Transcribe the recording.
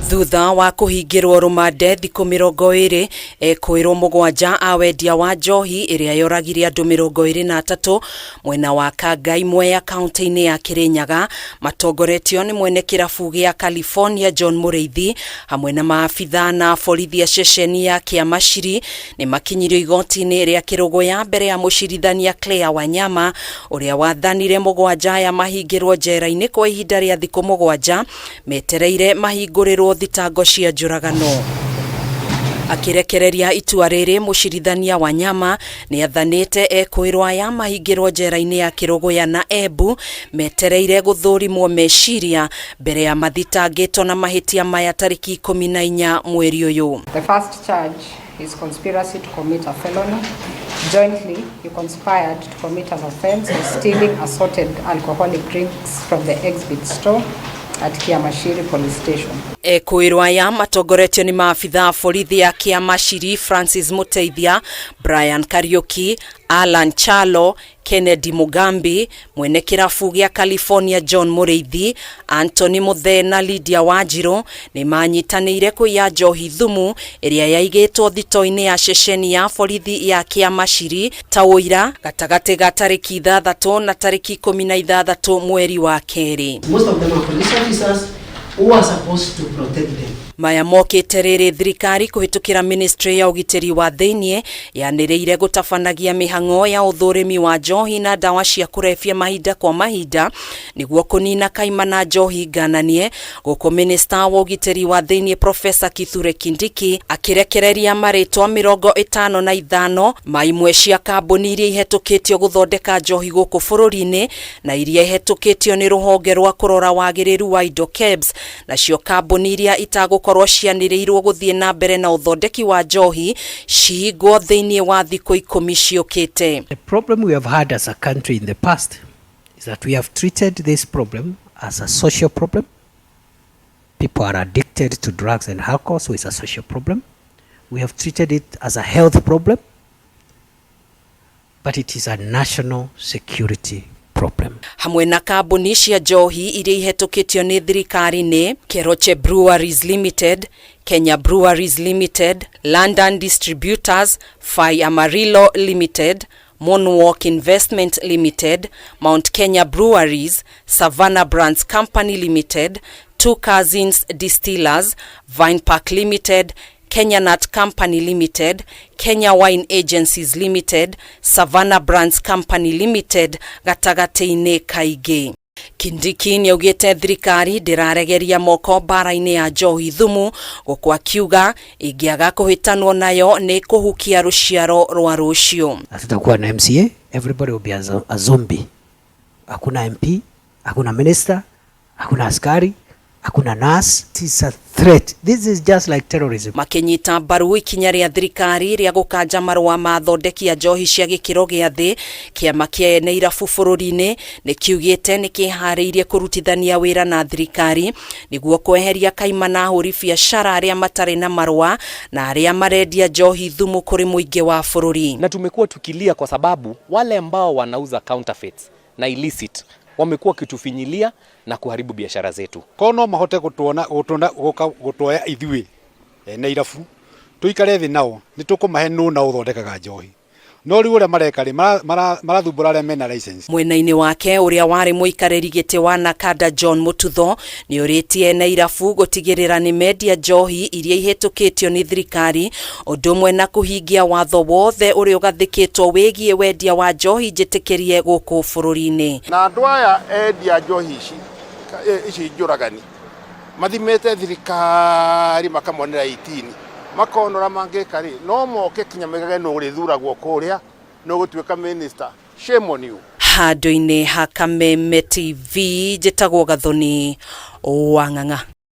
Thutha wa kũhingĩrwo rũmande thikũ 20, ekũĩrwo 7 a wendia wa njohi ĩrĩa yoragire andũ 23 mwena wa Kangai Mwea kaunti-inĩ ya Kirinyaga, matongoretio nĩ mwene kĩrabu gĩa California John Mũrĩithi hamwe na maabitha na borithi a ceceni ya Kĩamaciri, nĩ makinyirio igoti-inĩ rĩa Kĩrũgũya mbere ya mũcirithania Claire Wanyama ũrĩa wathanire 7 aya mahingĩrwo njera-inĩ kwa ihinda rĩa thikũ 7 metereire mahingũrĩrwo thitango cia njũragano. Akĩrekereria itua rĩrĩ, mũcirithania Wanyama nĩ athanĩte ekũĩrwo aya mahingĩrwo njera-inĩ ya Kĩrũgũya na Embu metereire gũthũrimwo meciria mbere ya mathitangĩtwo na mahĩtia maya tarĩki 14 mweri ũyũ. The first charge is conspiracy to commit a felony. Jointly, you conspired to commit an offense of stealing assorted alcoholic drinks from the exhibit store at Kiamashiri Police Station. Ekũĩrwo aya matongoretio nĩ maabitha a borithi ya Kĩamaciri Francis Mũteithia, Brian Kariuki, Alan Chalo, Kennedy Mugambi, mwene kĩrabu gĩa California John Mũrĩithi, Anthony Mũthee na Lydia Wanjiru nĩ manyitanĩire kũiya njohi thumu ĩrĩa yaigĩtwo thito-inĩ ya ceceni ya borithi ya Kĩamaciri ta ũira gatagatĩ ga tarĩki 6 na tarĩki 16 mweri wa 2. Most of them are police officers who are supposed to protect them. Maya mokĩte rĩrĩ thirikari kũhĩtũkĩra ministry ya ũgitĩri wa thĩinĩ yanĩrĩire gũtabanagia mĩhang'o ya ũthũrimi wa njohi na ndawa cia kũrebia mahinda kwa mahinda nĩguo kũnina kaimana njohi ngananie. Gũkũ minista wa ũgitĩri wa thĩinĩ Professor Kithure Kindiki akĩrekereria marĩtwa 55 ma imwe cia kambuni iria ihetũkĩtio gũthondeka njohi gũkũ bũrũri-inĩ na iria ihetũkĩtio nĩ rũhonge rwa kũrora wagĩrĩru wa indo KEBS, nacio kambuni iria itagũkorwo cianĩrĩirwo gũthiĩ na mbere na ũthondeki wa njohi cihingwo thĩinĩ wa thikũ 10 ciũkĩte. The problem we have had as a country in the past is that we have treated this problem as a social problem. People are addicted to drugs and alcohol, so it's a social problem. We have treated it as a health problem, but it is a national security problem. Hamwe na kambuni cia njohi iria ihetũkĩtio nĩ thirikari nĩ Keroche Breweries Limited, Kenya Breweries Limited, London Distributors, Fai Amarillo Limited, Moonwalk Investment Limited, Mount Kenya Breweries, Savannah Brands Company Limited, Two Cousins Distillers, Vine Park Limited, Kenya Nut Company Limited, Kenya Wine Agencies Limited, Savannah Brands Company Limited gatagatĩ-inĩ kaingĩ. Kindiki nĩaugĩte thirikari ndĩraregeria moko mbara-inĩ ya njohi thumu, gũkũ akiuga ĩngĩaga kũhĩtanwo nayo nĩ kũhukia rũciaro rwa rũciũ. Hatutakuwa na MCA, everybody will be a zombie. Hakuna MP, hakuna minister, hakuna askari, hakuna nurse. It is a threat. This is just like terrorism. Makĩnyita mbaru ikinya rĩa thirikari rĩa gũkanja marũa ma athondeki a njohi cia gĩkĩro gĩa thĩ, kĩama kĩa ene irabu bũrũri-inĩ nĩ kiugĩte nĩ kĩharĩirie kũrutithania wĩra na thirikari nĩguo kweheria kaimana ahũri biacara arĩa matarĩ na marũa na arĩa marendia njohi thumu kũrĩ mũingĩ wa bũrũri. Na tumekuwa tukilia kwa sababu wale ambao wanauza counterfeits na illicit wamekuwa wakitufinyilia na kuharibu biashara zetu. Ko no mahote gutuona gutuna guka gutuoya ithuĩ ene irabu tuikare thĩ nao nĩ tũkũmahe nũ na ũthondekaga njohi, no rĩu ũrĩa mareka rĩ, marathumbũra arĩa mena license. Mwena-inĩ wake, ũrĩa warĩ mũikarĩri gĩtĩ wa Nakada John Mututho nĩ ũrĩtie ene irabu gũtigĩrĩra nĩ mendia njohi iria ihĩtũkĩtio nĩ thirikari, ũndũ ũmwe na kũhingia watho wothe ũrĩa ũgathĩkĩtwo wĩgiĩ wendia wa njohi njĩtĩkĩrie gũkũ bũrũri-inĩ. Na andũ aya endia njohi ici njũragani mathimĩte thirikari makamonera 18 makonora mangĩka rĩ, no moke kinya maigage nũ ũrĩthuragwo kũrĩa nũ ũgũtuĩka minister. Shame on you. Handũ-inĩ ha Kameme TV, njĩtagwo Gathoni wa Ng'ang'a.